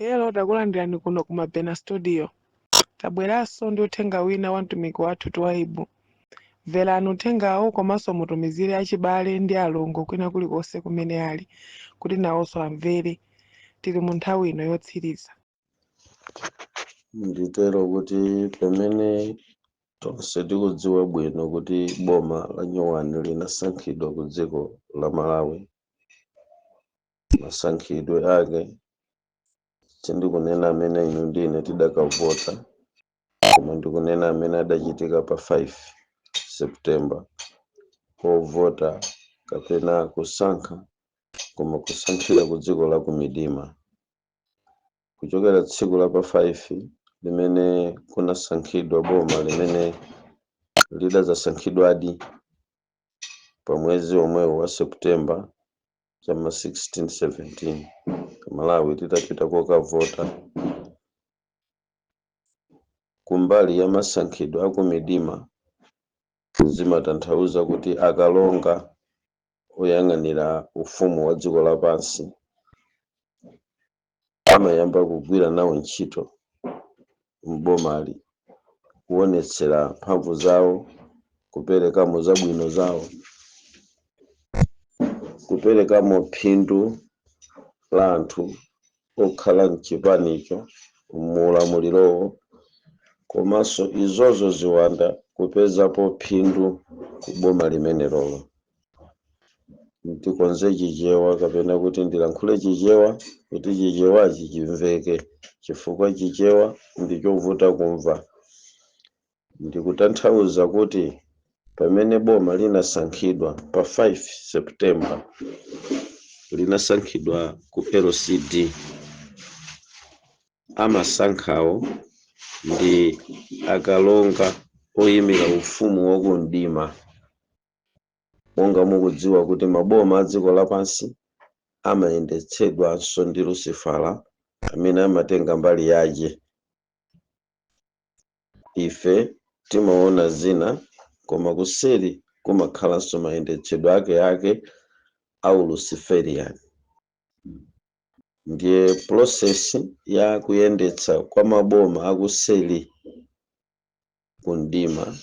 Hello, takulandirani kuno ku Mabena Studio. Tabweranso ndi uthenga wina wa mtumiki wathu Twaibu. Mverani uthengawo komanso mutumizire achibale ndi alongo kwina kulikonse kumene ali kuti nawonso amvere. Tili mu nthawi ino yotsiriza. Nditero kuti pamene tonse tikudziwa bwino kuti boma la nyuwani linasankhidwa ku dziko la Malawi, masankhidwe ake sindikunena amene inu ndine tidakavota, koma ndikunena amene adachitika pa 5 September, povota kapena kusankha, koma kusankhira ku dziko la kumidima. Kuchokera tsiku la pa 5 limene kunasankhidwa boma limene lidadzasankhidwadi pa mwezi omwewo wa September chama 16 17, Malawi titapita kokavota, kumbali ya masankhidwe akumidima zimatanthauza kuti akalonga oyang'anira ufumu wa dziko lapansi amayamba kugwira nawo ntchito m'bomali, kuonetsera mphamvu zawo, kuperekamo zabwino zawo, kuperekamo phindu la anthu okhala mchipanicho muulamulirowo, komanso izozo ziwanda kupezapo phindu ku boma limenelolo. Ndikonze Chichewa kapena kuti ndilankhule Chichewa kuti Chichewachi chimveke, chifukwa Chichewa ndichovuta kumva. Ndikutanthauza kuti pamene boma linasankhidwa pa 5 September, linasankhidwa ku LCD, amasankhawo ndi akalonga oyimira ufumu wakumdima. Monga mukudziwa kuti maboma a dziko lapansi amayendetsedwanso ndi Lucifera amene amatenga mbali yace. Ife timaona zina, koma kuseri kumakhalanso mayendetsedwe ake ake au Luciferian. Ndiye process ya kuyendetsa kwa maboma akuseri kumdima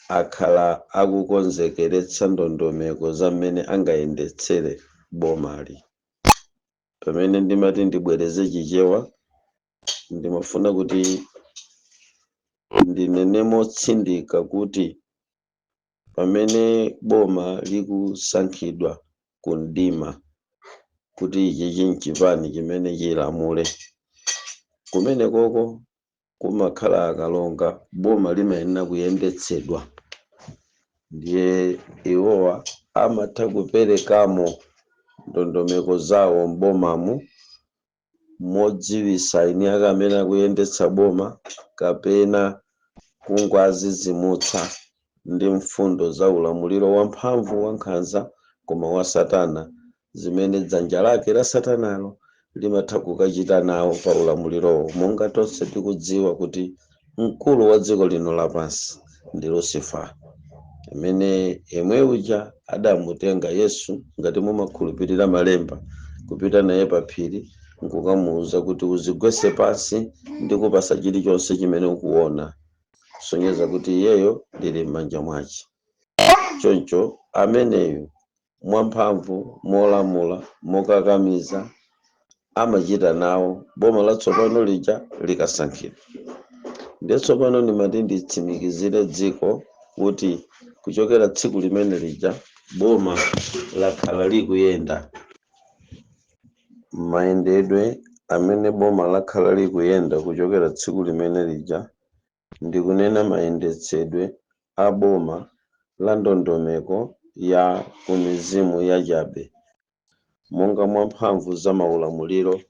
akhala akukonzekeretsa ndondomeko za mmene angayendetsere bomali. Pamene ndimati ndibwereze Chichewa, ndimafuna kuti ndinene motsindika kuti pamene boma likusankhidwa kumdima kuti ichi nchipani chimene chilamule, kumene koko kumakhala akalonga, boma limayenera kuyendetsedwa. Ndiye iwowa amatha kuperekamo ndondomeko zawo m'bomamu modziwisa eni ake amene akuyendetsa boma kapena kungwazizimutsa ndi mfundo za ulamuliro wamphamvu, wankhanza, koma wa satana, zimene dzanja lake la satanalo limatha kukachita nawo pa ulamulirowo, monga tonse tikudziwa kuti mkulu wa dziko lino lapansi ndi Lucifer, amene yemwe uja adamutenga Yesu, ngati mumakhulupirira malemba, kupita naye pa phiri nkukamuwuza kuti uzigwese pansi ndi kupasa chilichonse chimene ukuona, kusonyeza kuti iyeyo lili m'manja mwace. Choncho ameneyu mwamphamvu, molamula, mokakamiza, amachita nawo boma latsopano lija likasankhidwa. Ndiye tsopano ndimati nditsimikizire dziko kuti kuchokera tsiku limene lija boma lakhala likuyenda. Mayendedwe amene boma lakhala likuyenda kuchokera tsiku limene lija, ndikunena mayendetsedwe a boma la ndondomeko ya kumizimu yachabe monga mwa mphamvu za maulamuliro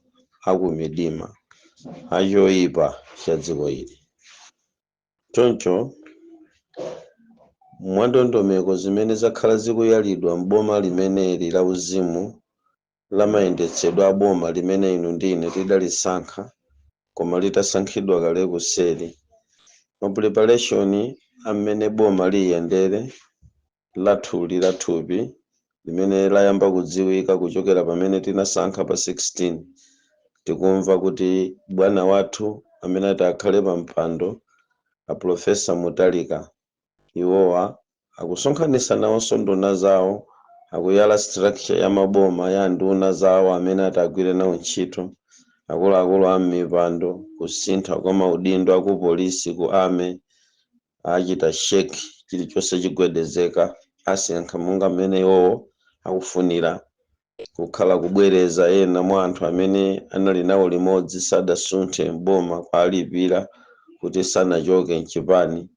akumidima achoyipa cha dziko ili. Choncho mwa ndondomeko zimene zakhala zikuyalidwa m'boma limeneli la uzimu la mayendetsedwe a boma limene inu ndine tidalisankha, koma litasankhidwa kale kuseri, ma preparation amene boma liyendere lathuli lathupi limene layamba kudziwika kuchokera pamene tinasankha pa 16. Tikumva kuti bwana wathu amene ati akhale pa mpando, a Professor Mutharika, iwowa akusonkhanitsa nawonso nduna zawo, akuyala structure ya maboma ya nduna zawo amene ati agwire nawo ntchito, akuluakulu a m'mipando, kusintha kwa maudindo aku polisi, ku army, achita shake, chilichonse chigwedezeka, asankha monga mmene iwowo akufunira, kukhala kubwereza ena mwa anthu amene anali nawo limodzi, sadasunthe mboma, kwalipira kuti sanachoke mchipani,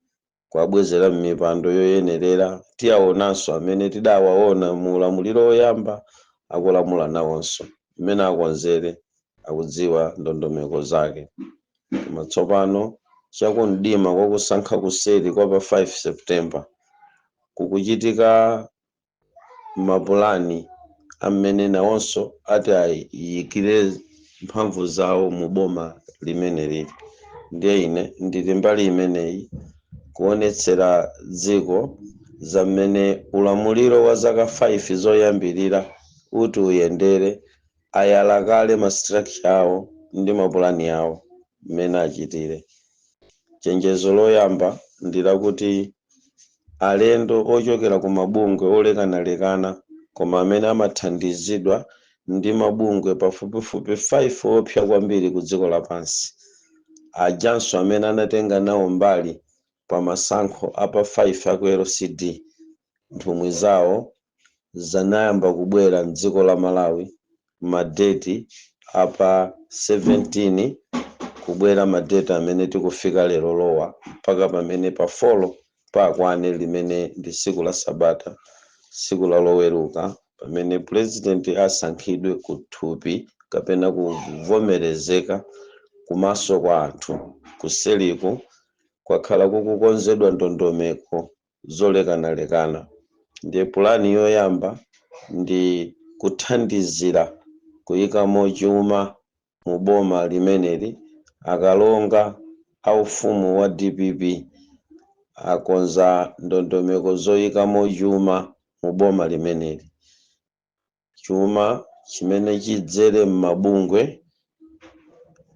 kwabwezera m'mipando yoyenerera. Tiyaonanso amene tidawaona mu ulamuliro woyamba akulamula nawonso, mmene akonzere, akudziwa ndondomeko zake. Koma tsopano chakumdima kwakusankha kuseri kwa pa 5 September kukuchitika mapulani amene nawonso ati ayikire mphamvu zawo mu boma limene lili. Ndiye ine ndili mbali imeneyi kuonetsera dziko zamene ulamuliro wa zaka 5 zoyambirira uti uyendere. Ayala kale ma structure awo ndi mapulani awo mmene achitire. Chenjezo loyamba ndi lakuti alendo ochokera ku mabungwe olekanalekana, koma amene amathandizidwa ndi mabungwe pafupifupi 5 opsa kwambiri ku dziko lapansi ajanso, amene anatenga nawo mbali pa masankho apa 5 aku LCD, nthumwi zawo zanayamba kubwera mdziko la Malawi ma date apa 17, kubwera ma date amene tikufika lero lowa, mpaka pamene pa 4 pakwane, limene ndi tsiku la Sabata, tsiku la Loweruka, pamene president asankhidwe kuthupi kapena kuvomerezeka kumaso kwa anthu. Kuseliku kwakhala kukukonzedwa ndondomeko zolekanalekana. Ndiye pulani yoyamba ndi kuthandizira kuyikamo chuma mu boma limeneli. Akalonga aufumu wa DPP akonza ndondomeko zoyikamo chuma mu boma limeneli, chuma chimene chidzere m'mabungwe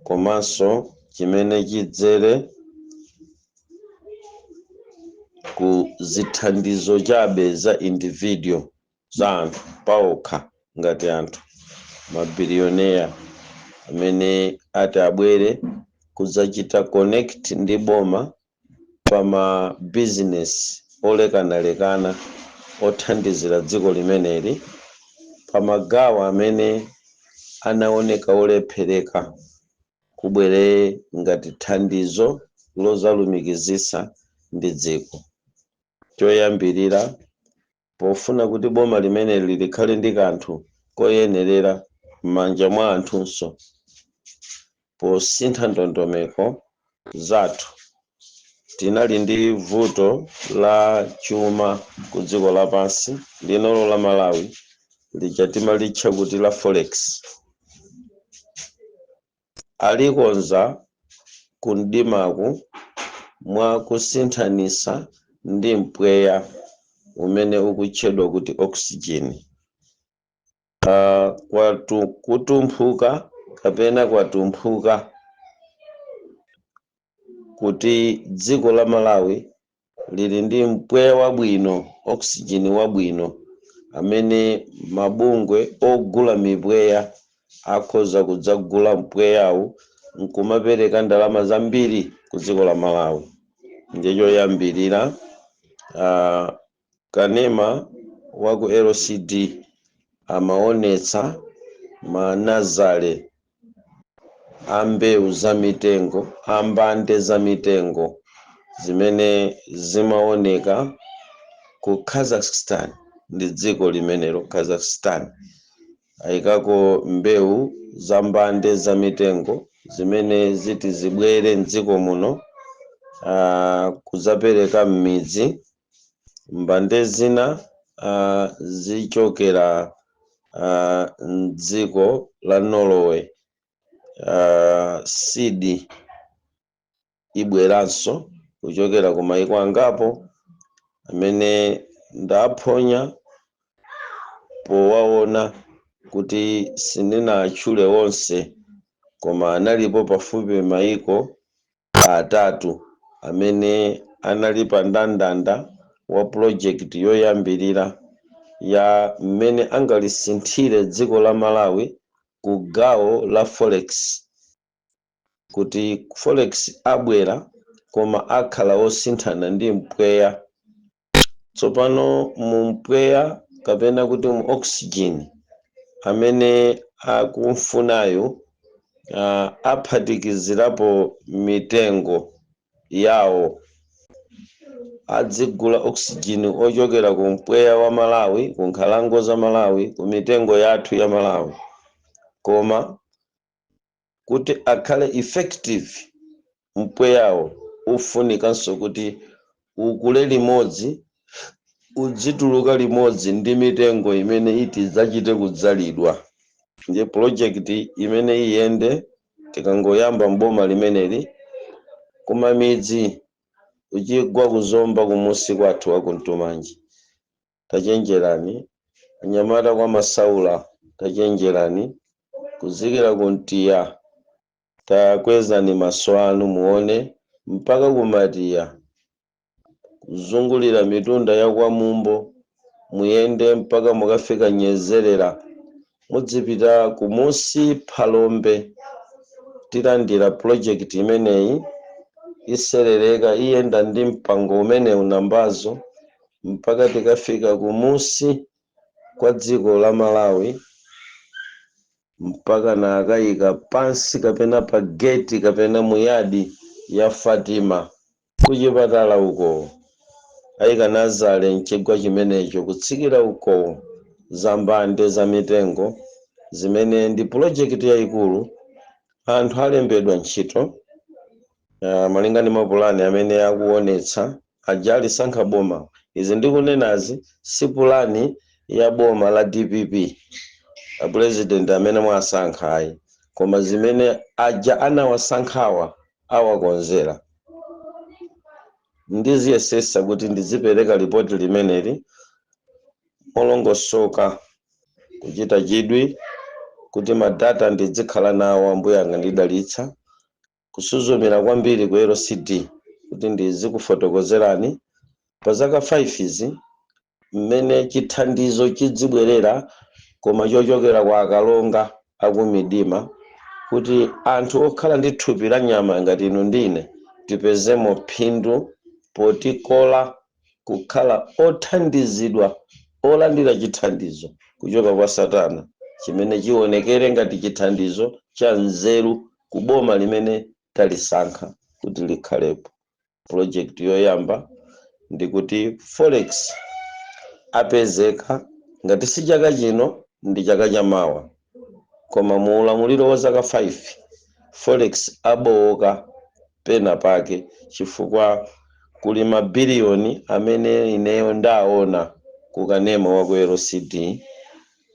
komanso chimene chidzere ku zithandizo chabe za individual, za anthu paokha, ngati anthu ma billionaire amene ati abwere kudzachita connect ndi boma pa ma business olekanalekana othandizira dziko limeneli pa magawo amene anaoneka olephereka, kubwere ngati thandizo lozalumikizisa ndi dziko. Choyambirira, pofuna kuti boma limeneli likhale ndi kanthu koyenerera m'manja mwa anthunso, posintha ndondomeko zathu, tinali ndi vuto la chuma ku dziko lapansi linolo la Malawi, lija timalitcha kuti la forex. Alikonza kumdimaku mwa kusinthanisa ndi mpweya umene ukutchedwa kuti oxygen. Kutumphuka kapena kwatumphuka kuti dziko la Malawi lili ndi mpweya wabwino, oxygen wabwino, amene mabungwe ogula mipweya akhoza kudzagula mpweyawu nkumapereka ndalama zambiri ku dziko la Malawi. Ndiye choyambirira, kanema wa ku LCD amaonetsa manazale a mbewu za mitengo, a mbande za mitengo zimene zimaoneka ku Kazakhstan. Ndi dziko limenelo, Kazakhstan, ayikako mbewu za mbande za mitengo zimene ziti zibwere mdziko muno kudzapereka m'midzi. Mbande zina zichokera mdziko la Norway. Seed ibweranso kuchokera ku maiko angapo amene ndaphonya powaona kuti sindinatchule onse. Koma analipo pafupi maiko atatu amene anali pa ndandanda wa project yoyambirira ya mmene angalisinthire dziko la Malawi ku gawo la forex, kuti forex abwera koma akhala osinthana ndi mpweya. Tsopano mu mpweya, kapena kuti mu oxygen amene akumfunayo, aphatikizirapo mitengo yawo. Adzigula oxygen ochokera ku mpweya wa Malawi, ku nkhalango za Malawi, ku mitengo yathu ya Malawi, koma kuti akhale effective mpweyawo ufunikanso kuti ukule limodzi, udzituluka limodzi ndi mitengo imene iti idzachite kudzalidwa. Ndiye project imene iyende tikangoyamba mboma limeneli, kumamidzi kuchigwa, kuzomba, kumusi kwathu wakuntumanji, tachenjerani anyamata, kwa Masaula tachenjerani, kuzikira kuntiya, takwezani maso anu muone mpaka kumatiya, kuzungulira mitunda ya kwa Mumbo, muyende mpaka mukafika Nyezerera, mudzipita kumusi Phalombe. Tilandira project imeneyi, iserereka, iyenda ndi mpango umenewu nambazo mpaka tikafika kumusi kwa dziko la Malawi, mpaka na akayika pansi kapena pa gate kapena muyadi ya Fatima kuchipatala uko, ayika nazale mchigwa chimenecho kutsikira uko zambande za mitengo, zimene ndi project yayikulu. Anthu alembedwa ntchito malinga ndi mapulani amene akuonetsa aja alisankha boma. Izi ndikunenazi si pulani ya boma la DPP, a president amene mwasankha, ayi, koma zimene aja anawasankhawa awakonzera. Ndiziyesesa kuti ndizipereka ripoti limeneli molongosoka, kuchita chidwi kuti ma data ndizikhala nawo. Ambuye angandidalitsa kusuzumira kwambiri ku LCD kuti ndizikufotokozerani pa zaka 5 izi mmene chithandizo chidzibwerera, koma chochokera kwa akalonga akumidima, kuti anthu okhala ndi thupi la nyama ngati inu ndine tipezemo phindu potikola kukhala othandizidwa, olandira chithandizo kuchoka kwa Satana, chimene chionekere ngati chithandizo cha nzeru ku boma limene talisankha kuti likhalepo. Project yoyamba ndikuti forex apezeka, ngati si chaka chino ndi chaka chamawa, koma mu ulamuliro wa zaka 5 forex abowoka pena pake, chifukwa kuli mabiliyoni amene ineyo ndaona kukanema wa ku LCD,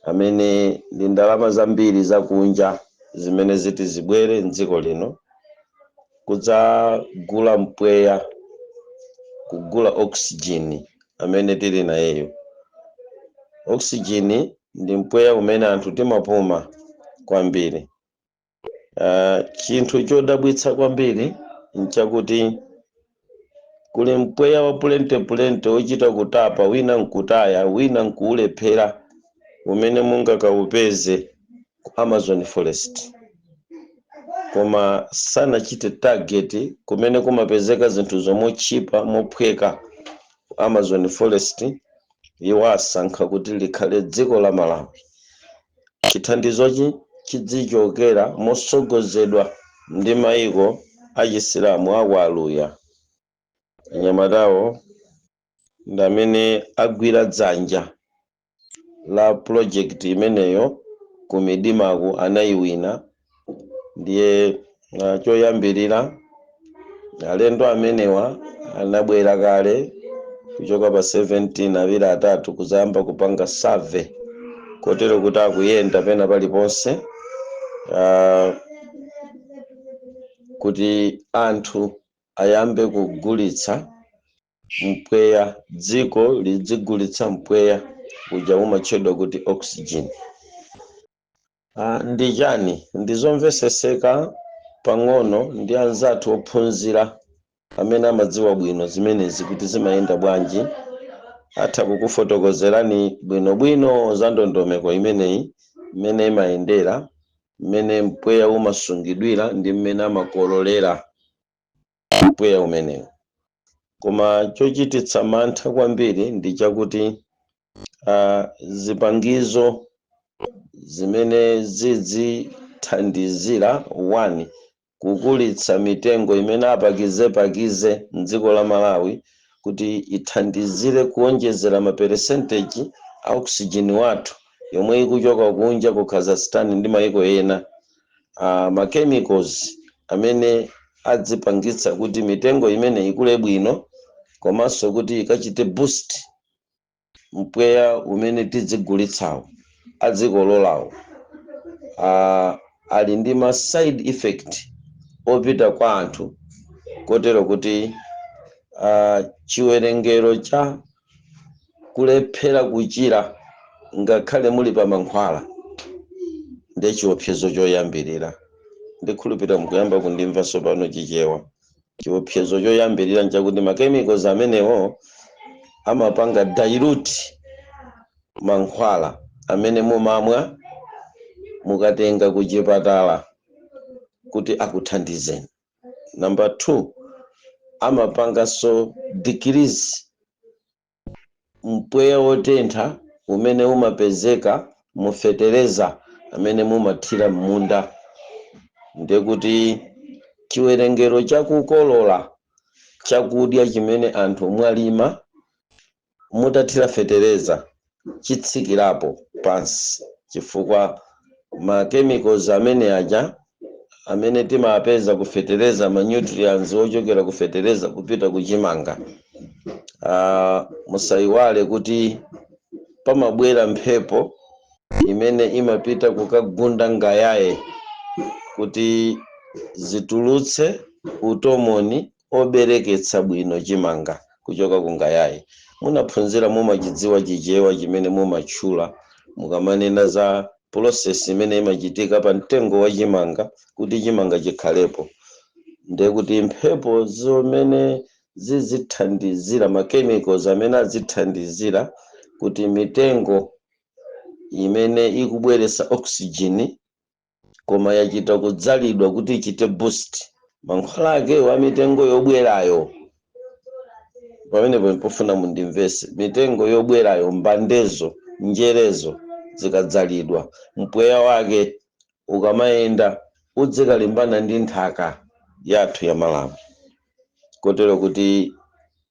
amene ndi ndalama zambiri zakunja zimene ziti zibwere mdziko lino kudzagula mpweya, kugula oxygen amene tili nayeyo. Oxygen ndi mpweya umene anthu timapuma kwambiri. Chinthu chodabwitsa kwambiri nchakuti kuli mpweya wa pulentepulente wochita kutapa, wina nkutaya, wina nkuulephera, umene mungakaupeze ku Amazon forest, koma sanachite target kumene kumapezeka zinthu zomotchipa, mophweka ku Amazon forest. Iwo asankha kuti likhale dziko la Malawi. Chithandizochi chidzichokera mosogozedwa ndi mayiko achisilamu aku Aluya. Anyamatawo ndi amene agwira dzanja la project imeneyo ku midimaku, anayiwina. Ndiye choyambirira alendo amenewa anabwera kale kuchoka pa 17, awiri, atatu, kuzayamba kupanga survey, kotero kuti akuyenda pena paliponse kuti anthu ayambe kugulitsa mpweya, dziko lidzigulitsa mpweya uja umatchedwa kuti oxygen. Ndi chani? Ndizomveseseka pang'ono ndi anzathu ophunzira amene amadziwa bwino zimenezi kuti zimayenda bwanji, atha kukufotokozerani bwinobwino za ndondomeko imeneyi, mmene imayendera, mmene mpweya umasungidwira ndi mmene amakololera mpweya umenewu. Koma chochititsa mantha kwambiri ndi chakuti zipangizo zimene zidzithandizira 1 kukulitsa mitengo imene apakizepakize mdziko la Malawi kuti ithandizire kuonjezera ma percentage a oxygen wathu yomwe ikuchoka kunja ku Kazakhstan ndi mayiko ena, ma chemicals amene adzipangitsa kuti mitengo imene ikule bwino komanso kuti ikachite boost mpweya umene tidzigulitsawo, adzikololawo, ali ndi ma side effect opita kwa anthu, kotero kuti chiwerengero cha kulephera kuchira ngakhale muli pa mankhwala ndi chiopsezo choyambirira. Ndikhulupirira mukuyamba kundimvanso pano Chichewa. Chiopsezo choyambirira nchakuti ma chemicals amenewo amapanga dilute mankhwala amene mumamwa mukatenga ku chipatala kuti akuthandizeni. Number 2, amapanganso decrease mpweya wotentha umene umapezeka mu fetereza amene mumathira m'munda, ndekuti chiwerengero chakukolola chakudya chimene anthu mwalima mutathira fetereza chitsikirapo pansi, chifukwa ma chemicals amene aja amene timapeza ku fetereza, ma nutrients ochokera ku fetereza kupita ku chimanga. Musayiwale kuti pamabwera mphepo imene imapita kukagunda ngayaye kuti zitulutse utomoni obereketsa bwino chimanga kuchoka ku ngayaye. Munaphunzira, mumachidziwa Chichewa chimene mumatchula mukamanena za process imene imachitika pa mtengo wa chimanga kuti chimanga chikhalepo. Ndiye kuti mphepo zimene zizithandizira, ma chemicals amene azithandizira kuti mitengo imene ikubweretsa oxygen koma yachita kudzalidwa kuti ichite boost mankhwala akewo a mitengo yobwerayo, pamenepo pofuna mundimvese, mitengo yobwerayo, mbandezo, njerezo zikadzalidwa, mpweya wake ukamayenda udzikalimbana ndi nthaka yathu ya Malawi, kotero kuti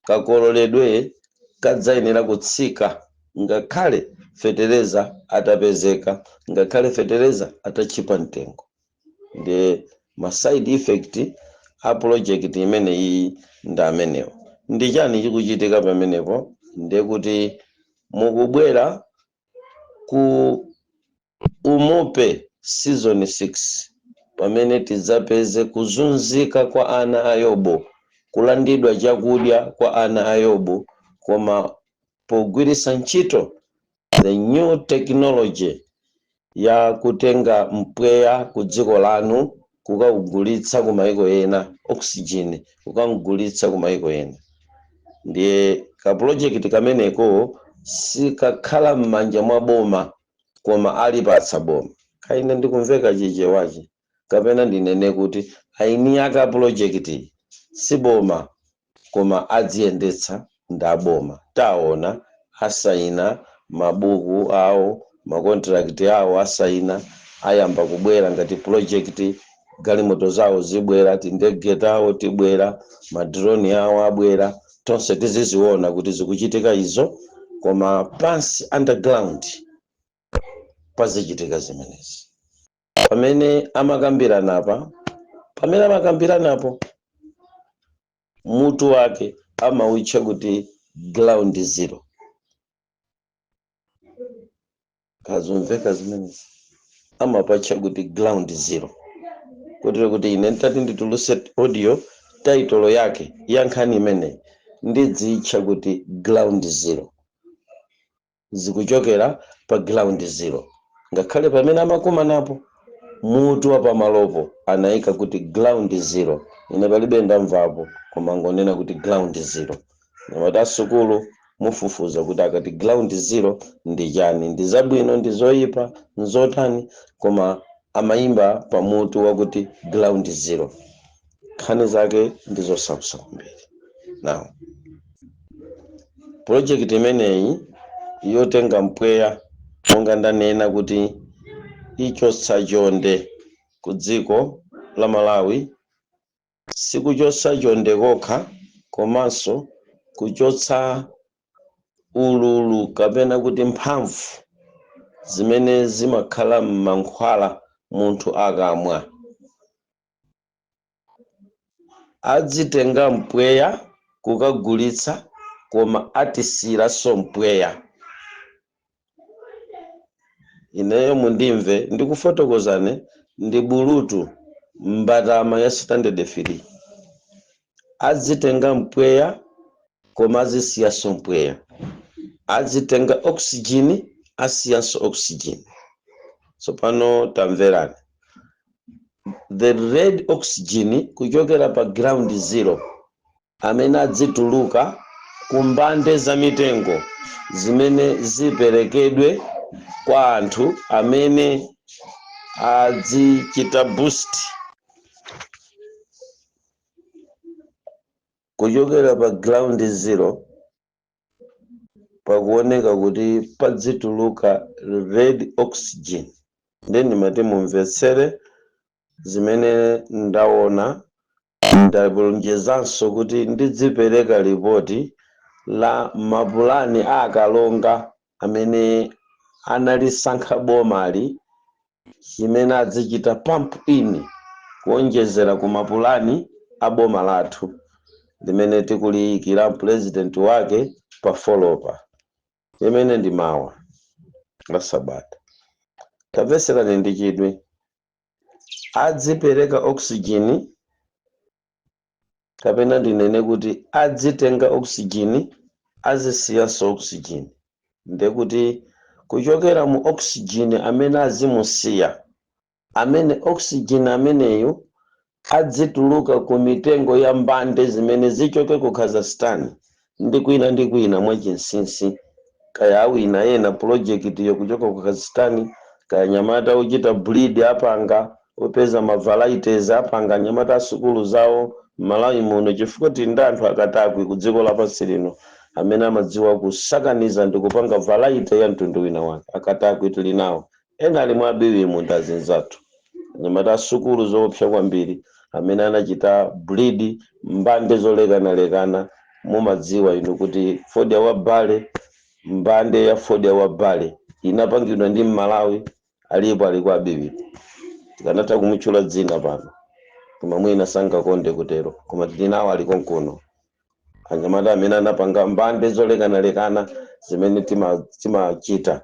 kakololedwe kadzayenera kutsika ngakhale fetereza atapezeka, ngakhale fetereza atachipa mtengo. Ndi ma side effect a project imene iyi ndi amenewo. Ndi chani chikuchitika pamenepo? Ndiye kuti mukubwera ku Umupe season 6, pamene tidzapeze kuzunzika kwa ana a Yobo, kulandidwa chakudya kwa ana a Yobu, koma pogwiritsa ntchito the new technology ya kutenga mpweya ku dziko lanu kukaugulitsa ku maiko ena, oxygen kukamugulitsa ku maiko ena. Ndiye ka project kameneko sikakhala m'manja mwa boma, koma alipatsa boma. Kaine ndikumveka Chichewachi, kapena ndinene kuti aini ake a project si boma, koma adziyendetsa ndi aboma. Taona asayina mabuku awo, ma contract awo asayina, ayamba kubwera ngati project. Galimoto zawo zibwera, tindege tawo tibwera, ma drone awo abwera, tonse tiziziona kuti zikuchitika izo, koma pansi, underground, pazichitika zimenezi. Pamene amakambirana, pamene amakambiranapo, mutu wake amawutcha kuti ground zero. Kazumveka zimenezi? Amapatcha kuti ground zero, kotero kuti ine ntati ndituluse audio, title yake ya nkhani imeneyi ndidzitcha kuti ground zero, zikuchokera pa ground zero. Ngakhale pamene amakumanapo, mutu wa pamalopo anayika kuti Ground Zero. Ine palibe ndamvapo, koma ngonena kuti Ground Zero. Nyamata asukulu, mufufuza kuti akati Ground Zero ndi chani, ndi zabwino, ndi zoyipa, nzotani? Koma amayimba pamutu wakuti Ground Zero. Nkhani zake ndi zosautsa kwambiri. Now, project imeneyi yotenga mpweya, monga ndanena kuti ichotsa chonde ku dziko la Malawi, sikuchotsa chonde kokha, komanso kuchotsa ululu kapena kuti mphamvu zimene zimakhala m'mankhwala munthu akamwa. Adzitenga mpweya kukagulitsa, koma atisiyiranso mpweya. Ineyo mundimve ndikufotokozane, ndi bulutu mbatama ya standard 3. Adzitenga mpweya, koma azisiyanso mpweya. Adzitenga oxygen, asiyanso oxygen. Tsopano tamverani, the red oxygen kuchokera pa Ground Zero amene adzituluka ku mbande za mitengo zimene ziperekedwe kwa anthu amene adzichita boost kuchokera pa Ground Zero, pakuoneka kuti padzituluka red oxygen. Ndiye ndimati mumvetsere zimene ndaona. Ndalonjezanso kuti ndidzipereka ripoti la mapulani a akalonga amene analisankha bomali, chimene adzichita pump in kuonjezera ku mapulani a boma lathu limene tikuliyikira president wake pa folopa, imene ndi mawa la sabata. Tamveserani ndi chidwi. Adzipereka oxygen, kapena ndinene kuti adzitenga oxygen, azisiyanso oxygen. Ndekuti kuchokera mu oxygen amene azimusiya, amene oxygen ameneyu adzituluka ku mitengo ya mbande zimene zichoke ku Kazakhstan ndi kwina ndi kwina mwachinsinsi, kaya awina ena project yokuchoka ku Kazakhstan, kaya nyamata uchita breed apanga, upeza ma varieties apanga anyamata asukulu zawo Malawi muno, chifukwa tili ndi anthu akatakwi ku dziko lapansi lino amene amadziwa kusakaniza ndi kupanga variety ya mtundu wina wake. Akatakwi tili nawo, ena ali mwa abiwimu ndi azinzathu, anyamata asukulu zoopsa kwambiri amene anachita breed mbande zolekanalekana. Mumadziwa inu kuti fodya wa burley, mbande ya fodya wa burley inapangidwa ndi Mmalawi, alipo, ali kwa abiwimu. Tikanatha kumutchula dzina pano, koma mwina sangakonde kutero, koma tili nawo, ali konkuno, anyamata amene anapanga mbande zolekanalekana zimene timachita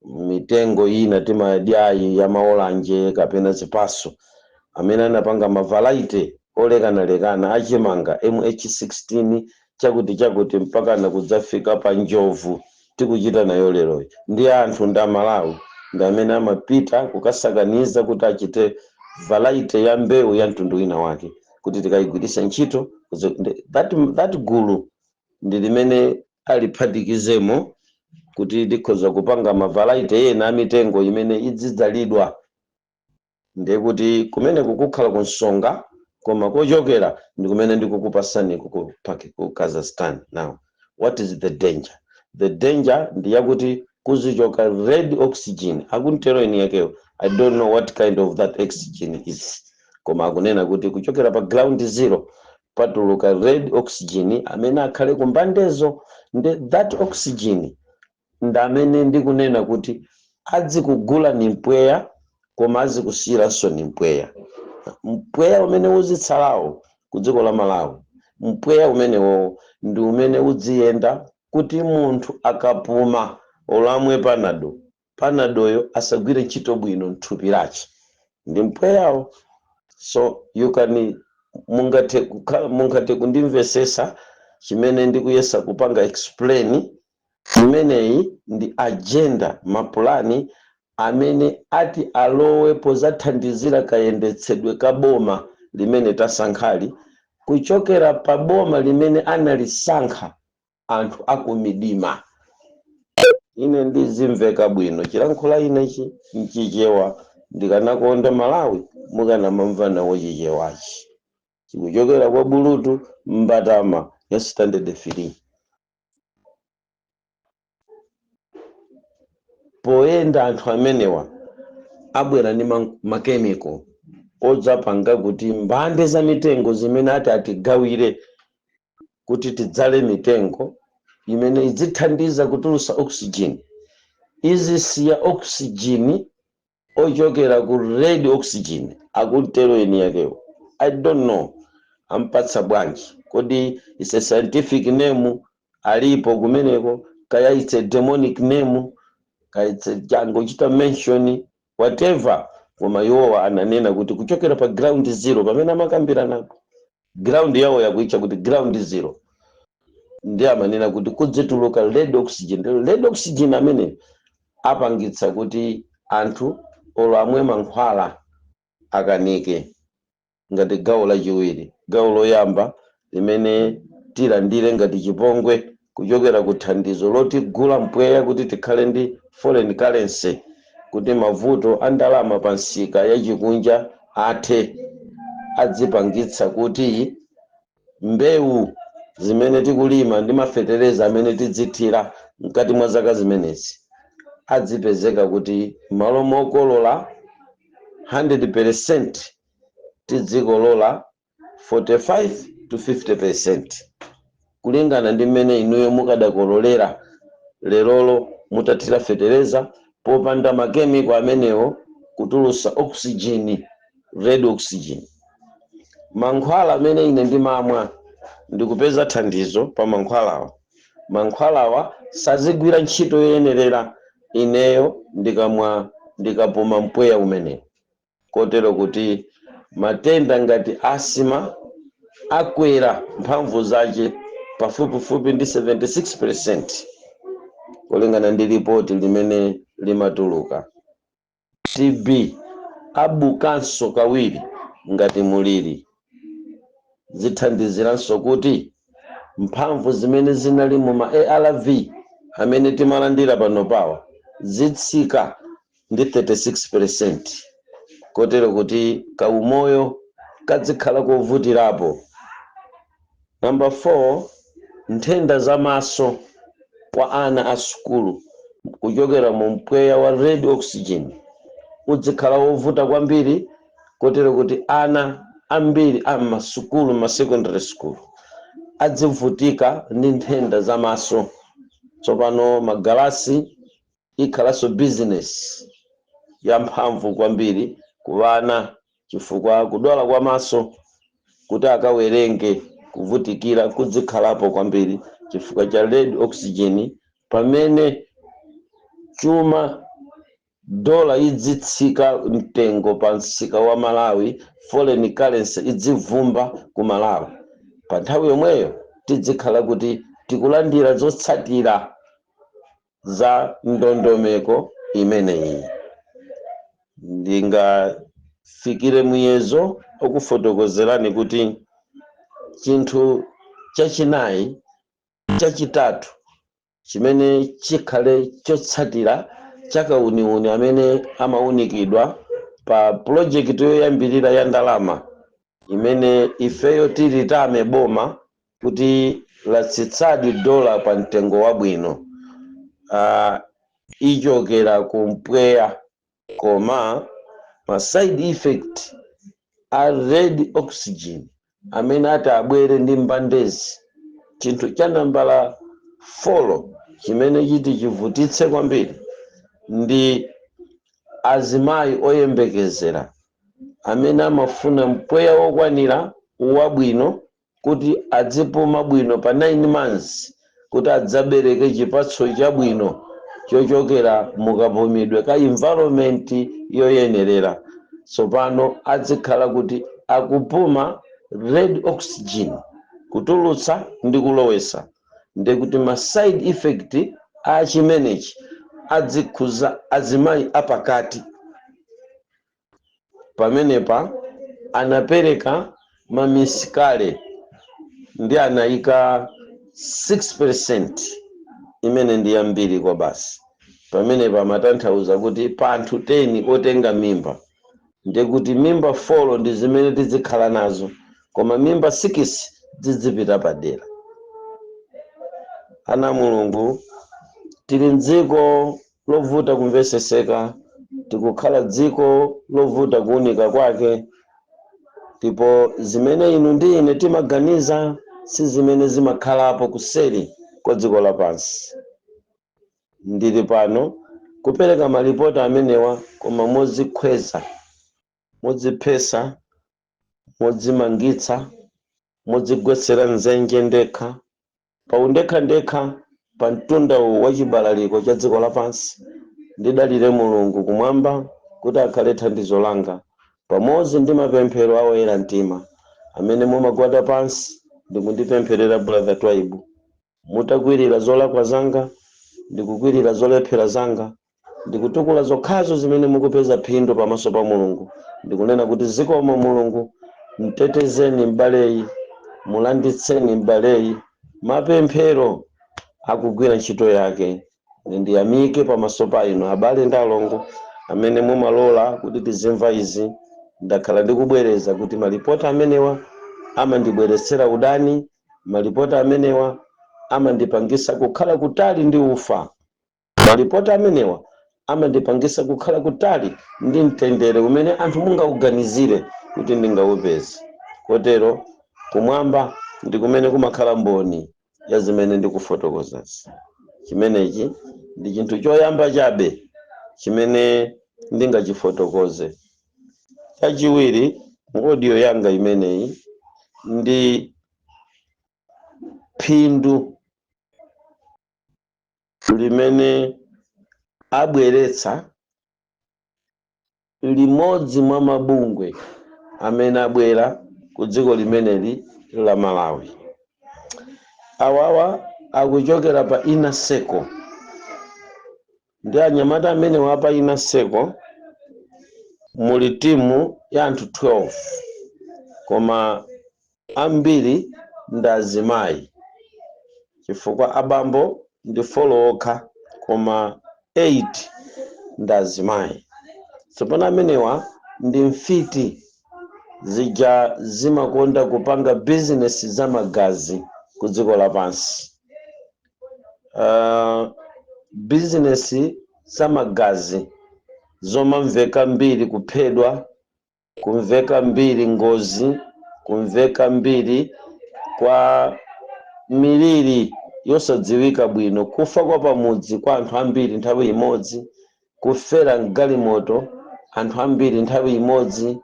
mitengo ina timadyayi ya maolanje kapena zipaso, amene anapanga ma variety olekanalekana achimanga MH16, chakuti chakuti, mpaka na kudzafika pa njovu tikuchita nayo leroyi. Ndi anthu, ndi Amalawi, ndi amene amapita kukasakaniza kuti achite variety ya mbewu ya mtundu wina wake kuti tikayigwiritse ntchito. That gulu ndi limene aliphatikizemo kuti likhoza kupanga ma variety ena a mitengo imene idzidzalidwa. Ndiye kuti kumene kukukhala kunsonga, koma kochokera ndi kumene ndikukupasani ku Kazakhstan. Now, what is the danger? The danger ndi yakuti kuzichoka red oxygen, akuntero eni yakeyo. I don't know what kind of that oxygen is, koma akunena kuti kuchokera pa Ground Zero patuluka red oxygen amene akhale kumbandezo. Ndi that oxygen ndi amene ndikunena kuti adzikugula ni mpweya, koma azikusiyiranso ni mpweya. Mpweya umene uzitsalawo ku dziko la Malawi, mpweya umenewo ndi umene udziyenda kuti munthu akapuma, olamwe Panado, Panadoyo asagwire ntchito bwino mthupi lace, ndi mpweyawo. So you can mungathe kukhala, mungathe kundimvesesa chimene ndikuyesa kupanga explain. Imeneyi ndi agenda, mapulani Amene ati alowe pozathandizira kayendetsedwe ka boma limene tasankhali, kuchokera pa boma limene analisankha anthu akumidima. Ine ndizimveka bwino chilankhula inechi mchichewa. Ndikanakonda Malawi mukanamamva nawo chichewachi chikuchokera kwa bulutu mbatama ya standard 3. Poyenda anthu amenewa abwera ndi makemiko odzapanga kuti mbande za mitengo zimene ati atigawire kuti tidzale mitengo imene idzithandiza kutulusa oxygen, izisiya oxygen ochokera ku red oxygen, akutero eni yakewo. I don't know ampatsa bwanji. Kodi it's a scientific name alipo kumeneko, kaya it's a demonic name, kaya it's a jangochita mention, whatever, koma iwowa ananena kuti kuchokera pa ground zero pamene amakambiranapo, ground yawo yakuitcha kuti ground zero, ndi amanena kuti kudzituluka red oxygen. Red oxygen amene apangitsa kuti anthu olo amwe mankhwala akanike, ngati gawo lachiwiri. Gawo loyamba limene tilandire ngati chipongwe kuchokera ku thandizo lotigula mpweya kuti tikhale ndi foreign currency, kuti mavuto a ndalama pa msika yachikunja athe, adzipangitsa kuti mbewu zimene tikulima ndi mafetereza amene tidzithira mkati mwa zaka zimenezi adzipezeka kuti malo mokolola 100% tidzikolola 45 to 50% kulingana ndi mmene inuyo mukadakololera lerolo mutathira fetereza popanda makemiko amenewo kutulusa oxygen, red oxygen. Mankhwala amene ine ndimamwa, ndikupeza thandizo pa mankhwalawa, mankhwalawa sazigwira ntchito yoyenerera ineyo ndikamwa, ndikapuma mpweya umenewo, kotero kuti matenda ngati asthma akwera mphamvu zace pafupifupi ndi 76% kulingana ndi ripoti limene limatuluka. TB abukanso kawiri ngati muliri. Zithandiziranso kuti mphamvu zimene zinali mu ma ARV amene timalandira pano pawa zitsika ndi 36%, kotero kuti kaumoyo kadzikhala kovutirapo. Namba 4, nthenda zamaso kwa ana a sukulu kuchokera mu mpweya wa red oxygen udzikhala wovuta kwambiri, kotero kuti ana ambiri a masukulu, ma secondary school, adzivutika ndi nthenda zamaso. Tsopano magalasi ikhalanso business yamphamvu kwambiri ku vana, chifukwa kudwala kwa maso kuti akawerenge kuvutikira kudzikhalapo kwambiri chifukwa cha red oxygen. Pamene chuma, dola idzitsika mtengo pa msika wa Malawi, foreign currency idzivumba ku Malawi, pa nthawi yomweyo tidzikhala kuti tikulandira zotsatira za ndondomeko imeneyi. Ndingafikire muyezo okufotokozerani kuti chinthu chachinayi, chachitatu chimene chikhale chotsatira chakauniuni amene amaunikidwa pa pulojekiti yoyambirira ya ndalama imene ifeyo tilitame boma kuti latsitsadi dola pa mtengo wabwino, ichokera ku mpweya, koma ma side effect a red oxygen amene ati abwere ndi mbandezi, chinthu cha nambala 4 chimene chiti chivutitse kwambiri ndi azimayi oyembekezera amene amafuna mpweya wokwanira wabwino kuti adzipuma bwino pa 9 months, kuti adzabereke chipatso chabwino chochokera mukapumidwe ka environment yoyenerera. Tsopano adzikhala kuti akupuma red oxygen kutulutsa ndi kulowesa, ndikuti ma side effect a chimenechi adzikhuza azimayi apakati. Pamenepa anapereka ma miscarriage ndi anayika 6%, imene ndi yambiri kwa basi. Pamenepa amatanthauza kuti pa anthu 10 otenga mimba, ndikuti mimba 4 ndi zimene tizikhala nazo, koma mimba 6 zizipita padera. Ana Mulungu, tili mdziko lovuta kumveseseka, tikukhala dziko lovuta kuunika kwake, ndipo zimene inu ndi ine timaganiza si zimene zimakhalapo kuseri kwa dziko lapansi. Ndili pano kupereka malipoti amenewa, koma modzikhweza, modziphesa, modzimangitsa, modzigwetsera nzenje ndekha paundekhandekha pa mtunda uwu wa chibalaliko cha dziko lapansi. Ndidalire Mulungu kumwamba kuti akhale thandizo langa, pamodzi ndi mapemphero a oyera mtima amene mumagwada pansi ndikundipempherera. Brother Twaibu, mutakwirira zolakwa zanga, ndikukwirira zolephera zanga, ndikutukula zokhazo zimene mukupeza phindu pamaso pa Mulungu, ndikunena kuti zikomo Mulungu, mtetezeni m'baleyi, mulanditseni m'baleyi. Mapemphero akugwira ntchito yake. Ndiyamike pamaso pa inu abale ndi alongo amene mumalola kuti tizimva izi. Ndakhala ndikubwereza kuti malipoti amenewa amandibweretsera udani, malipoti amenewa amandipangisa kukhala kutali ndi ufa, malipoti amenewa amandipangisa kukhala kutali ndi mtendere umene anthu mungauganizire kuti ndingawupeze. Kotero kumwamba ndi kumene kumakhala mboni ya zimene ndikufotokozazi. Chimenechi ndi chinthu choyamba chabe chimene ndingachifotokoze. Chachiwiri mu audio yanga imeneyi ndi phindu limene abweretsa limodzi mwa mabungwe amene abwera ku dziko limeneli la Malawi. Awawa akuchokera pa Inner Circle, ndi anyamata amene wapa Inner Circle muli timu ya anthu 12, koma ambiri ndi azimayi chifukwa abambo ndi 4 okha, koma 8 ndi azimayi. Tsopano amenewa ndi mfiti zija zimakonda kupanga bizinesi za magazi ku dziko lapansi. Bizinesi za magazi zomamveka mbiri kuphedwa, kumveka mbiri ngozi, kumveka mbiri kwa miliri yosadziwika bwino, kufa kwa pamudzi kwa anthu ambiri nthawi imodzi, kufera mgalimoto anthu ambiri nthawi imodzi.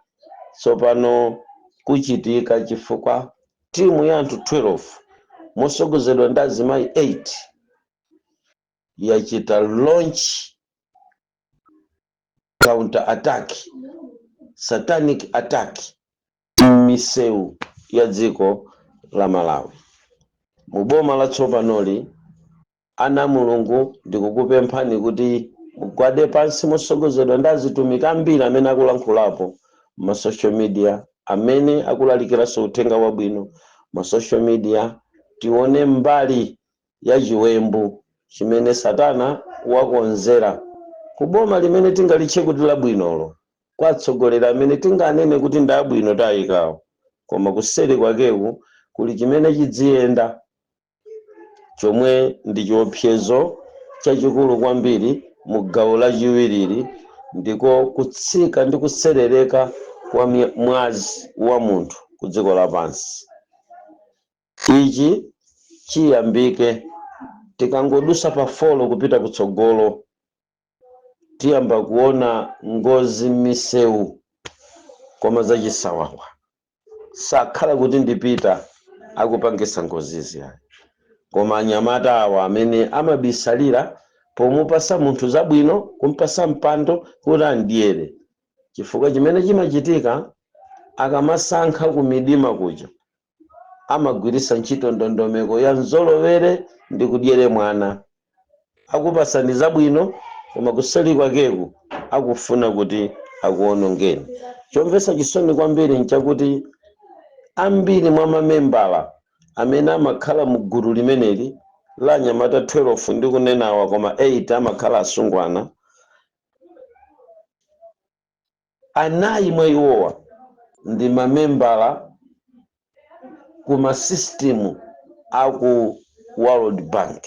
Tsopano kuchitika chifukwa timu ya anthu 12 mosogozedwa ndi azimayi 8 yachita launch counter attack, satanic attack m'misewu ya dziko la Malawi mu boma latsopanoli. Ana Mulungu, ndikukupemphani kuti mugwade pansi mosogozedwa ndi azitumiki ambiri amene akulankhulapo ma social media, amene akulalikiranso uthenga wabwino ma social media. Tione mbali ya chiwembu chimene Satana wakonzera ku boma limene tingalitche kuti labwinolo, kwa atsogoleri amene tinganene kuti ndi abwino tayikawo, koma kuseri kwakeku kuli chimene chidziyenda chomwe ndi chiopsezo chachikulu kwambiri. Mu gawo lachiwiriri ndiko kutsika ndi kuserereka kwa mwazi wa munthu ku dziko lapansi. Ichi chiyambike tikangodusa pa 4 kupita kutsogolo, tiyamba kuona ngozi m'misewu, koma zachisawawa. Sakhala kuti ndipita akupangisa ngozizi ayi, koma anyamata awa amene amabisalira pomupasa munthu zabwino, kumpasa mpando kuti andyere. Chifukwa chimene chimachitika, akamasankha ku midima kuja amagwirisa ntchito ndondomeko ya nzolowere ndi kudyere mwana. Akupasani zabwino Koma kuseli kwakeku akufuna kuti akuonongeni. Chomvetsa chisoni kwambiri nchakuti ambiri mwa mamembala amene amakhala mu gulu limeneli la anyamata 12 ndikunenawa, koma 8 amakhala asungwana, anayi mwa iwowa ndi mamembala ku masisitimu aku World Bank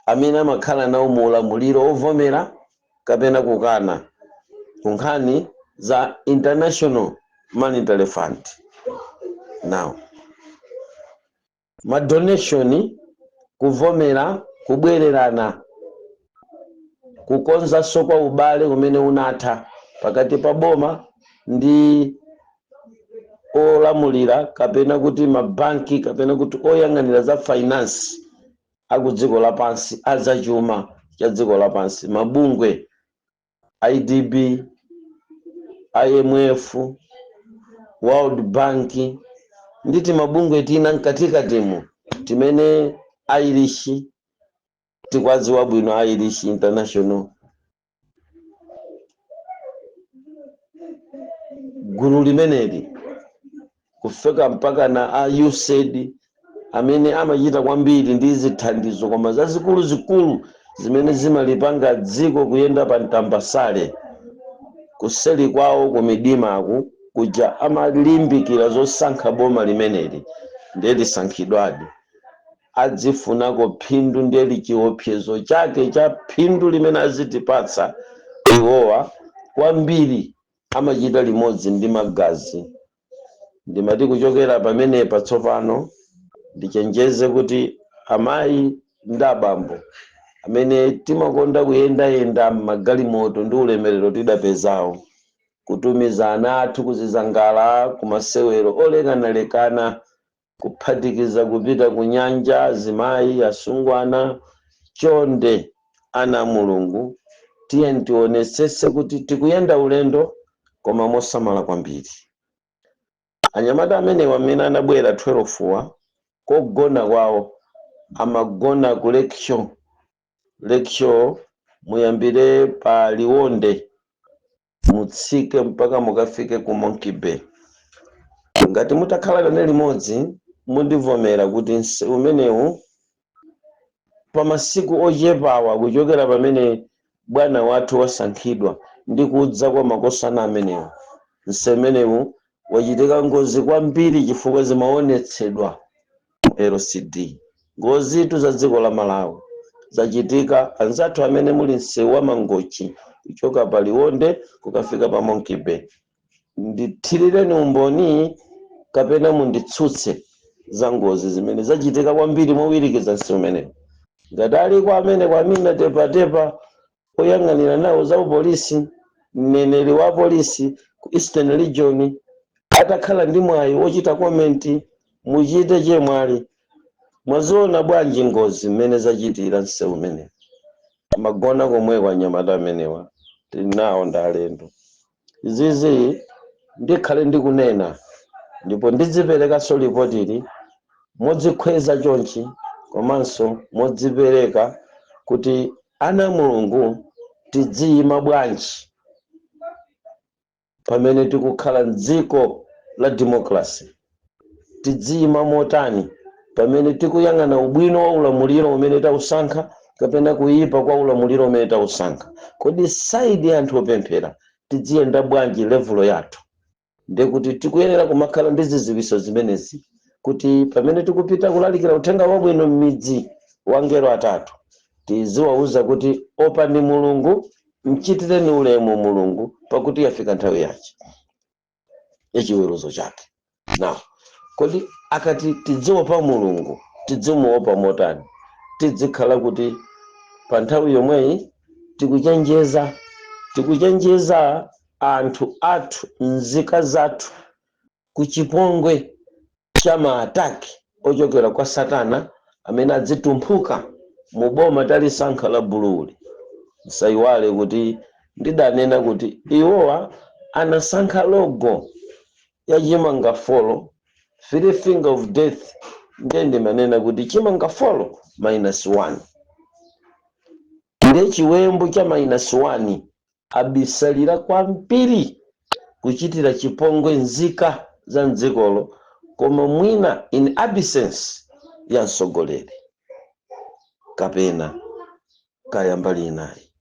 amene amakhala nawo mu ulamuliro ovomera kapena kukana ku nkhani za International Monetary Fund. Now ma donation, kuvomera, kubwererana, kukonzanso kwa ubale umene unatha pakati pa boma ndi olamulira kapena kuti mabanki kapena kuti oyang'anira za finance aku dziko lapansi, azachuma cha dziko lapansi, mabungwe IDB, IMF, World Bank ndi timabungwe tina mkatikatimu timene Irish tikwadziwa bwino, Irish International. Gulu limeneli kufika mpaka na a USAID amene amachita kwambiri ndi zithandizo koma zazikuluzikulu zimene zimalipanga dziko kuyenda pa mtambasale, kuseli kwawo kumidimaku kuja amalimbikira zosankha boma limeneli, ndiye lisankhidwadi, adzifunako phindu, ndiye chiopsezo chake cha phindu limene azitipatsa iwowa kwambiri amachita limodzi ndi magazi. Ndimati kuchokera pamenepa tsopano ndichenjeze kuti amayi ndi abambo amene timakonda kuyendayenda m'magalimoto ndi ulemerero tidapezawo, kutumiza ana athu kuzizangala, kumasewero olekanalekana, kuphatikiza kupita ku nyanja, azimayi, asungwana, chonde ana a Mulungu, tiyeni tionetsetse kuti tikuyenda ulendo koma mosamala kwambiri. Anyamata amenewa amene anabwera 12 wa kogona kwawo amagona ku Lakeshore. Lakeshore muyambire pa Liwonde mutsike mpaka mukafike ku Monkey Bay. Ngati mutakhala nane limodzi mundivomera kuti msewu umenewu pa masiku ochepawa kuchokera pamene bwana wathu wasankhidwa ndi kudza kwa makosana amenewa, msewu umenewu wachitika ngozi kwambiri chifukwa zimaonetsedwa mu LCD. Ngozitu za dziko la Malawi zachitika. Anzathu amene muli msewu wa Mangochi kuchoka pa Liwonde kukafika pa Monkey Bay, ndithirireni umboni kapena munditsutse za ngozi zimene zachitika kwambiri mowirikiza msewu umenewu. Ngati aliko amene kwamina tepatepa oyang'anira nawo za upolisi, mneneri wa polisi ku Eastern Region atakhala ndi mwayi wochita comment, muchite chemwali, mwaziona bwanji ngozi mmene zachitira msewu umenewu? Amagona komweko anyamata amenewa, tili nawo ndi alendo. Izizi ndikhale ndikunena ndipo ndidziperekanso lipotili modzikhweza chonchi komanso modzipereka kuti ana Mulungu tidziyima bwanji pamene tikukhala mdziko la democracy, tidziyima motani pamene tikuyang'ana ubwino wa ulamuliro umene tausankha kapena kuyipa kwa ulamuliro umene tausankha. Kodi side ya anthu opemphera tidziyenda bwanji, level yathu? Ndekuti tikuyenera kumakhala ndi ziziwiso zimenezi kuti pamene tikupita kulalikira uthenga wabwino m'midzi wa ngelo atatu, tiziwauza kuti opani Mulungu, mchitireni ulemu Mulungu, pakuti yafika nthawi yache yachiweruzo chake. Now kodi akati tidziopa Mulungu, tidzimuopa motani? Tidzikhala kuti pa nthawi yomweyi tikuchenjeza anthu athu, nzika zathu, ku chipongwe cha ma attack ochokera kwa Satana amene adzitumphuka mu boma talisankha la buluuli. Msayiwale kuti ndidanena kuti iwowa anasankha logo ya chimanga folo, three finger of death. Ndiye ndimanena kuti chimanga folo minus 1. Ndiye chiwembu cha minus 1 abisalira kwambiri kuchitira chipongwe nzika za mdzikolo, koma mwina in absence ya mtsogoleri kapena kaya mbali inayi.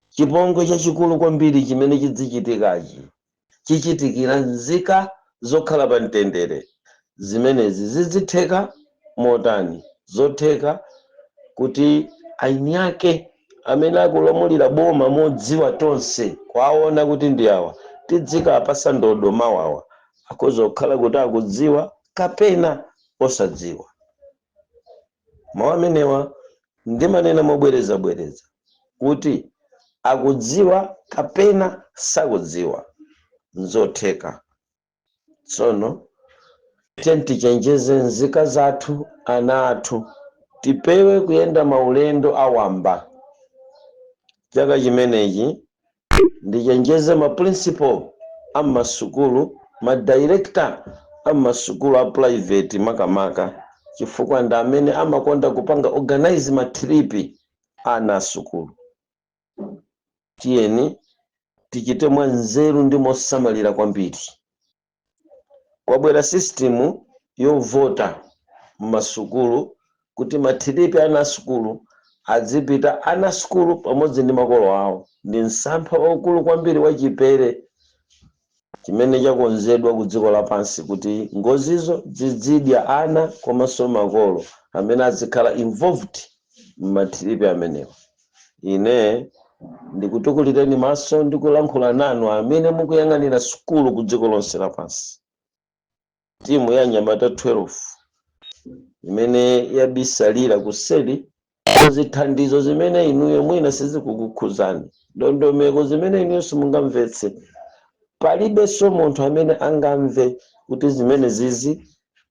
Chipongwe chachikulu kwambiri chimene chidzichitikachi chichitikira nzika zokhala pa mtendere. Zimenezi zidzitheka motani? Zotheka kuti aini ake amene akulamulira boma modziwa tonse kwaona kuti ndi awa, tidzikapasa ndodo mawawa, akhoza kukhala kuti akudziwa kapena osadziwa. Mawu amenewa ndimanena mobwerezabwereza kuti akudziwa kapena sakudziwa, nzotheka. Tsono tichenjeze nzika zathu, ana athu, tipewe kuyenda maulendo awamba chaka chimenechi. Ndichenjeze ma principal am'masukulu, ma director am'masukulu a private makamaka, chifukwa ndi amene amakonda kupanga organize ma trip ana asukulu. Tiyeni tichite mwa nzeru ndi mosamalira kwambiri. Kwabwera system yovota m'masukulu kuti ma trip ana asukulu adzipita ana asukulu pamodzi ndi makolo awo. Ndi msampha waukulu kwambiri wachipere chimene chakonzedwa ku dziko lapansi kuti ngozizo zidzidya ana komanso makolo amene azikhala involved m'ma trip amenewa. Ine ndikutukulireni maso ndikulankhula nanu amene mukuyang'anira sukulu ku dziko lonse lapansi. Timu ya anyamata 12 imene yabisalira kuseri kuzithandizo zimene inuyo mwina sizikukukhuzani, ndondomeko zimene inuyo simungamvetse, palibenso munthu amene angamve kuti zimene zizi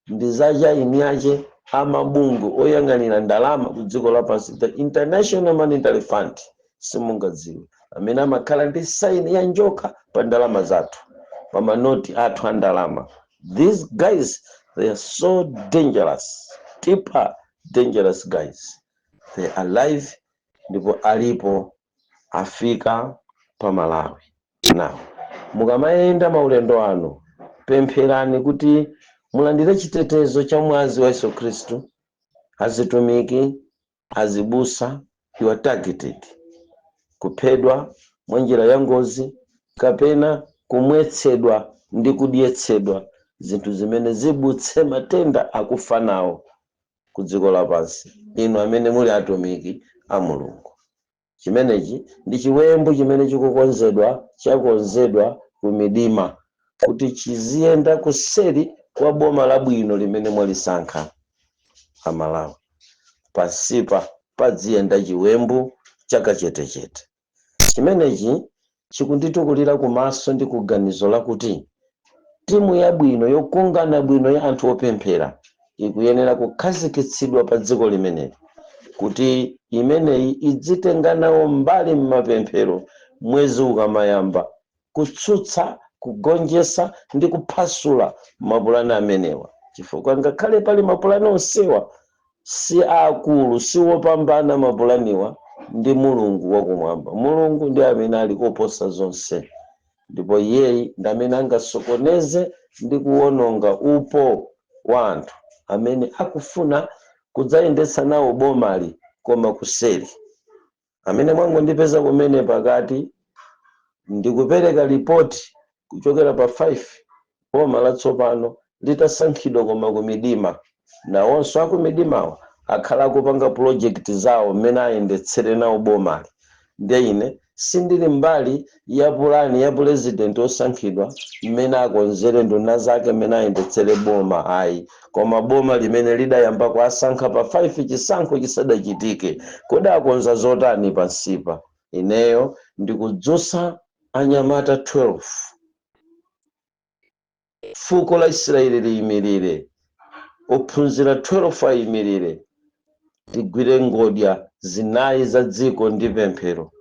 ndi zachaini ache amabungwe oyang'anira ndalama ku dziko lapansi, the International Monetary Fund. Simungadziwe amene amakhala ndi sign ya njoka pa ndalama zathu, pa manoti athu a ndalama. These guys, they are so dangerous, deeper dangerous guys. They are alive ndipo alipo, afika pa Malawi. Now, mukamayenda maulendo anu, pempherani kuti mulandire chitetezo cha mwazi wa Yesu Khristu. Azitumiki, azibusa, you are targeted kuphedwa mwa njira ya ngozi kapena kumwetsedwa ndi kudyetsedwa zinthu zimene zibutse matenda akufa nawo ku dziko lapansi. Inu amene muli atumiki a Mulungu, chimenechi ndi chiwembu chimene chikukonzedwa, chakonzedwa ku midima kuti chiziyenda kuseri kwa boma labwino limene mwalisankha Amalawi. Pansipa padziyenda chiwembu chakachetechete. Chimenechi chikunditukulira kumaso ndi kuganizo lakuti timu yabwino yokungana bwino ya anthu opemphera ikuyenera kukhazikitsidwa pa dziko limeneli, kuti imeneyi idzitenga nawo mbali m'mapemphero mwezi ukamayamba, kutsutsa, kugonjetsa ndi kuphwasula mapulani amenewa, chifukwa ngakhale pali mapulani onsewa, si akulu, si wopambana mapulaniwa ndi Mulungu wakumwamba. Mulungu ndi amene ali koposa zonse, ndipo iyeyi ndi amene angasokoneze ndi kuwononga upo wa anthu amene akufuna kudzayendetsa nawo bomali koma kuseri. Amene mwangondipeza kumene pakati, ndikupereka ripoti kuchokera pa 5 boma latsopano litasankhidwa koma kumidima. Nawonso akumidimawa akhala akupanga project zawo mmene ayendetsere nawo bomali. Ndiye ine sindili mbali ya pulani ya purezidenti osankhidwa, mmene akonzere nduna zake, mmene ayendetsere boma, ayi, koma boma limene lidayamba kuasankha pa 5 chisankho chisadachitike, kodi akonza zotani pansipa? Ineyo ndikudzutsa anyamata 12, fuko la Israeli liyimirire, ophunzira 12 ayimirire, tigwire ngodya zinayi za dziko ndi pemphero.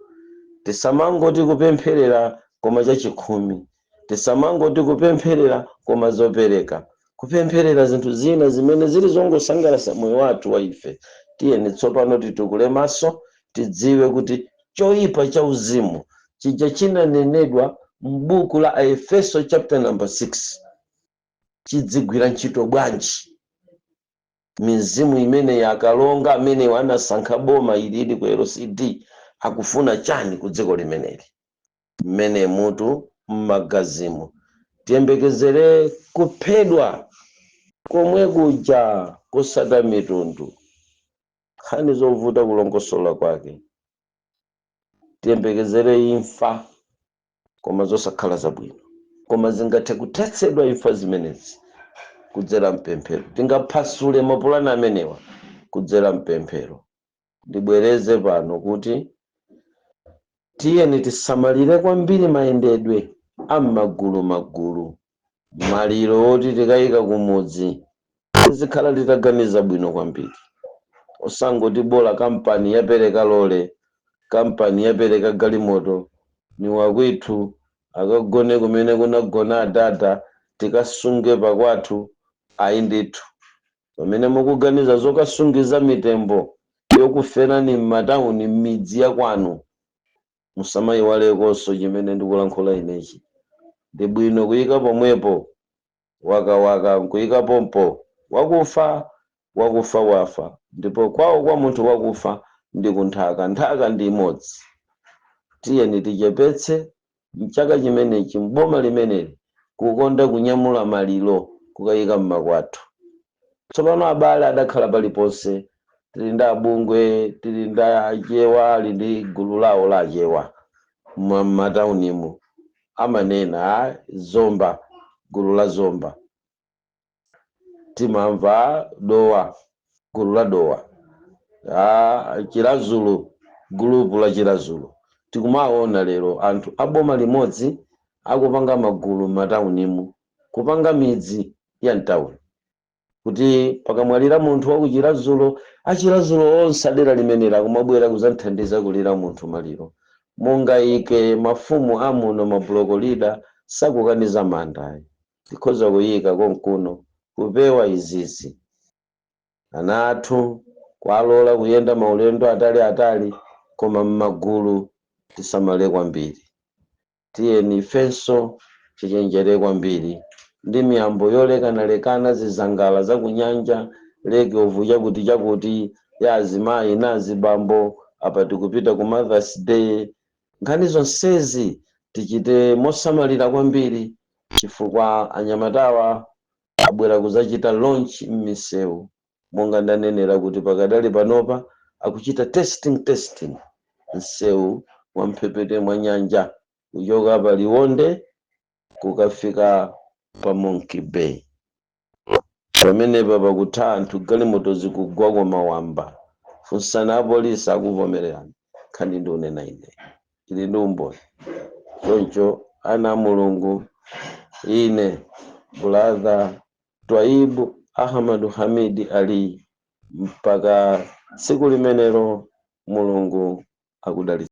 Tisamangoti kupempherera koma chachikhumi, tisamangoti kupempherera koma zopereka, kupempherera zinthu zina zimene zili zongosangalatsa moyo wathu wa ife. Tiyeni tsopano titukule maso, tidziwe kuti choyipa cha uzimu chija chinanenedwa m'buku la Aefeso chapter number 6 chidzigwira ntchito bwanji. Mizimu imene yakalonga amene anasankha boma ilili ku LCD akufuna chani ku dziko limeneli? Mmene mutu mmagazimu tiyembekezere kuphedwa komwe kuja kusata mitundu, nkhani zovuta kulongosola kwake. Tiyembekezere imfa, koma zosakhala zabwino, koma zingathe kuthetsedwa imfa zimenezi kudzera mpemphero. Tingaphwasule mapulani amenewa kudzera mpemphero. Ndibwereze pano kuti tiyeni tisamalire kwambiri mayendedwe a m'magulu magulu. Maliro oti tikayika kumudzi, tizikhala titaganiza bwino kwambiri, osangoti bola kampani yapereka lole, kampani yapereka galimoto, ni wakwithu, akagone kumene kunagona adada, tikasunge pakwathu. Ayi ndithu, pamene mukuganiza zokasungiza mitembo yokuferani m'matawuni, m'midzi ya kwanu, musamayiwalekonso chimene ndikulankhula inechi. Ndi bwino kuyika pomwepo wakawaka, nkuyika pompo wakufa. Wakufa wafa, ndipo kwawo kwa munthu wakufa ndi kunthaka. Nthaka ndi imodzi. Tiyeni tichepetse mchaka chimenechi, mboma limeneli, kukonda kunyamula maliro kukayika mmakwathu. Tsopano abale adakhala paliponse. Tili ndi abungwe, tili ndi achewa, ali ndi gulu lawo la achewa m'mataunimu, amanena a Zomba, gulu la Zomba. Timamva Dowa, gulu la Dowa, a Chilazulu, gulupu la Chilazulu. Tikumaona lero anthu aboma limodzi akupanga magulu m'mataunimu, kupanga midzi ya mtawuni, kuti pakamwalira munthu wa kuChilazulu, aChilazulu onse adera limeneli akumabwera kuzamthandiza kulira munthu maliro. Mungayike mafumu amuno, ma block leader sakukaniza manda, tikhoza kuyika konkuno kupewa izizi. Ana athu kwalola kuyenda maulendo atali atali, koma m'magulu tisamale kwambiri. Tiyeni ifenso tichenjere kwambiri ndi miyambo yolekanalekana, zizangala za kunyanja, lake of chakuti chakuti ya azimayi na azibambo. Apa tikupita ku Mother's Day. Nkhani zonsezi tichite mosamalira kwambiri, chifukwa anyamatawa abwera kuzachita launch m'misewu. Monga ndanenera kuti pakadali panopa akuchita testing msewu wa mphepete mwa nyanja, kuchoka pa Liwonde kukafika pa Monkey Bay. Pamenepa pakutha anthu, galimoto zikugwa kwa mawamba. Funsani apolisi, akuvomererani. Nkhani ndiunena ine ili ndi umboni. Choncho ana a Mulungu, ine Brother Twaibu Ahmadu Hamidi Ali, mpaka tsiku limenelo, Mulungu akudalitsa.